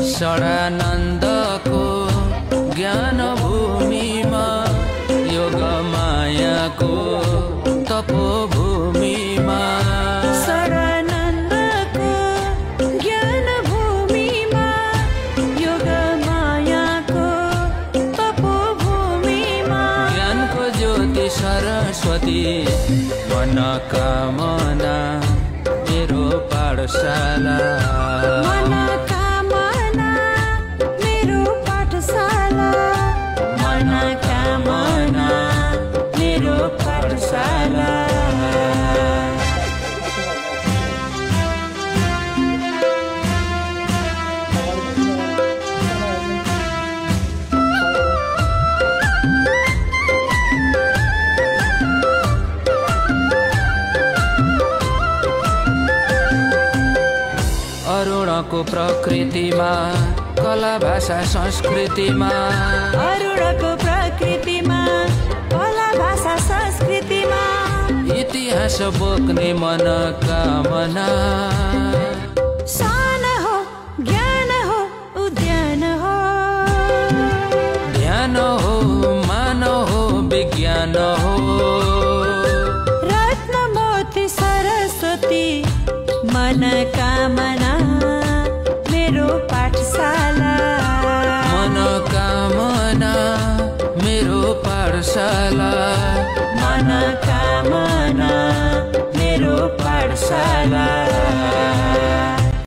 षडानन्दको ज्ञान भूमिमा योग मायाको तपोभूमिमा षडानन्दको ज्ञान भूमिमा योग मायाको तपोभूमिमा ज्ञानको ज्योति सरस्वती मनोकामना मेरो पाठशाला मनोकामना मेरो पाठशाला मनोकामना मेरो पाठशाला अरुणको प्रकृतिमा कला भाषा संस्कृतिमा अरुणको प्रकृतिमा कला भाषा संस्कृतिमा इतिहास बोक्ने मनोकामना सान हो ज्ञान हो उद्यान हो ध्यान हो मान हो विज्ञान हो रत्न मोती सरस्वती मनोकामना मेरो पाठशाला मनोकामना मेरो पाठशाला मनोकामना मेरो पाठशाला